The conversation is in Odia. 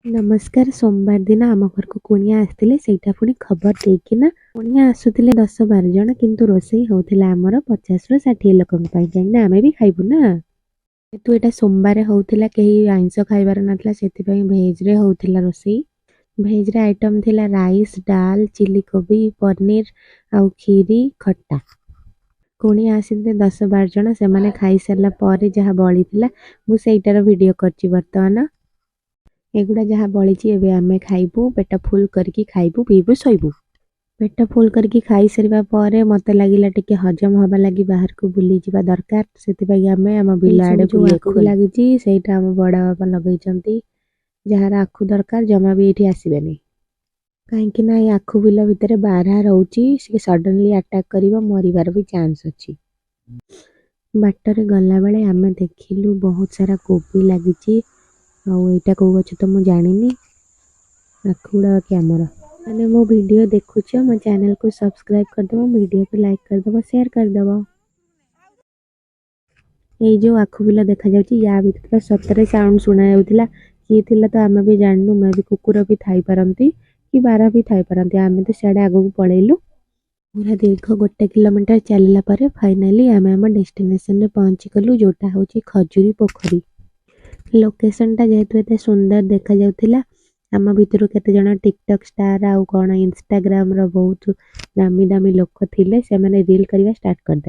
ନମସ୍କାର। ସୋମବାର ଦିନ ଆମ ଘରକୁ କୁଣିଆ ଆସିଥିଲେ। ସେଇଟା ପୁଣି ଖବର ଦେଇକିନା କୁଣିଆ ଆସୁଥିଲେ 10-12 ଜଣ, କିନ୍ତୁ ରୋଷେଇ ହେଉଥିଲା ଆମର 50ରୁ 60 ଲୋକଙ୍କ ପାଇଁ, କାହିଁକିନା ଆମେ ବି ଖାଇବୁ ନା। ଯେହେତୁ ଏଇଟା ସୋମବାର ହେଉଥିଲା, କେହି ଆଇଁଷ ଖାଇବାର ନଥିଲା, ସେଥିପାଇଁ ଭେଜରେ ହେଉଥିଲା ରୋଷେଇ। ଭେଜରେ ଆଇଟମ୍ ଥିଲା ରାଇସ୍, ଡାଲ, ଚିଲି କୋବି, ପନିର ଆଉ କ୍ଷୀରି, ଖଟା। କୁଣିଆ ଆସିଥିଲେ 10-12 ଜଣ। ସେମାନେ ଖାଇସାରିଲା ପରେ ଯାହା ବଳିଥିଲା, ମୁଁ ସେଇଟାର ଭିଡ଼ିଓ କରିଛି। ବର୍ତ୍ତମାନ ଏଗୁଡ଼ା ଯାହା ବଳିଛି, ଏବେ ଆମେ ଖାଇବୁ। ପେଟ ଫୁଲ୍ କରିକି ଖାଇବୁ, ପିଇବୁ, ଶୋଇବୁ। ପେଟ ଫୁଲ୍ କରିକି ଖାଇସାରିବା ପରେ ମୋତେ ଲାଗିଲା ଟିକେ ହଜମ ହେବା ଲାଗି ବାହାରକୁ ବୁଲିଯିବା ଦରକାର। ସେଥିପାଇଁ ଆମେ ଆମ ବିଲ ଆଡ଼େ ବୁଲିବାକୁ ଲାଗିଛି। ସେଇଟା ଆମ ବଡ଼ ବାପା ଲଗେଇଛନ୍ତି। ଯାହାର ଆଖୁ ଦରକାର, ଜମା ବି ଏଇଠି ଆସିବେନି, କାହିଁକି ନା ଏଇ ଆଖୁ ବିଲ ଭିତରେ ବାରହା ରହୁଛି। ସିଏ ସଡନଲି ଆଟାକ୍ କରିବ, ମରିବାର ବି ଚାନ୍ସ ଅଛି। ବାଟରେ ଗଲାବେଳେ ଆମେ ଦେଖିଲୁ ବହୁତ ସାରା କୋବି ଲାଗିଛି। ଆଉ ଏଇଟା କେଉଁ ଗଛ ତ ମୁଁ ଜାଣିନି। ଆଖୁ ଗୁଡ଼ା ବାକି ଆମର। ମାନେ ମୋ ଭିଡ଼ିଓ ଦେଖୁଛ, ମୋ ଚ୍ୟାନେଲକୁ ସବସ୍କ୍ରାଇବ୍ କରିଦେବ, ଭିଡ଼ିଓକୁ ଲାଇକ୍ କରିଦେବ, ସେୟାର କରିଦେବ। ଏଇ ଯେଉଁ ଆଖୁ ବିଲ ଦେଖାଯାଉଛି, ୟା ଭିତରେ ସତରେ ସାଉଣ୍ଡ ଶୁଣା ଯାଉଥିଲା। କିଏ ଥିଲା ତ ଆମେ ବି ଜାଣିନୁ। ମେ ବି କୁକୁର ବି ଥାଇପାରନ୍ତି କି ବାରହା ବି ଥାଇପାରନ୍ତି। ଆମେ ତ ସିଆଡ଼େ ଆଗକୁ ପଳେଇଲୁ। ପୁରା ଦୀର୍ଘ 1 କିଲୋମିଟର ଚାଲିଲା ପରେ ଫାଇନାଲି ଆମେ ଆମ ଡେଷ୍ଟିନେସନରେ ପହଞ୍ଚିଗଲୁ, ଯେଉଁଟା ହେଉଛି ଖଜୁରୀ ପୋଖରୀ। ଲୋକେସନଟା ଯେହେତୁ ଏତେ ସୁନ୍ଦର ଦେଖାଯାଉଥିଲା, ଆମ ଭିତରୁ କେତେଜଣ ଟିକଟକ୍ ଷ୍ଟାର ଆଉ କ'ଣ ଇନଷ୍ଟାଗ୍ରାମର ବହୁତ ଦାମୀ ଦାମୀ ଲୋକ ଥିଲେ, ସେମାନେ ରିଲ୍ କରିବା ଷ୍ଟାର୍ଟ କରିଦେଲେ।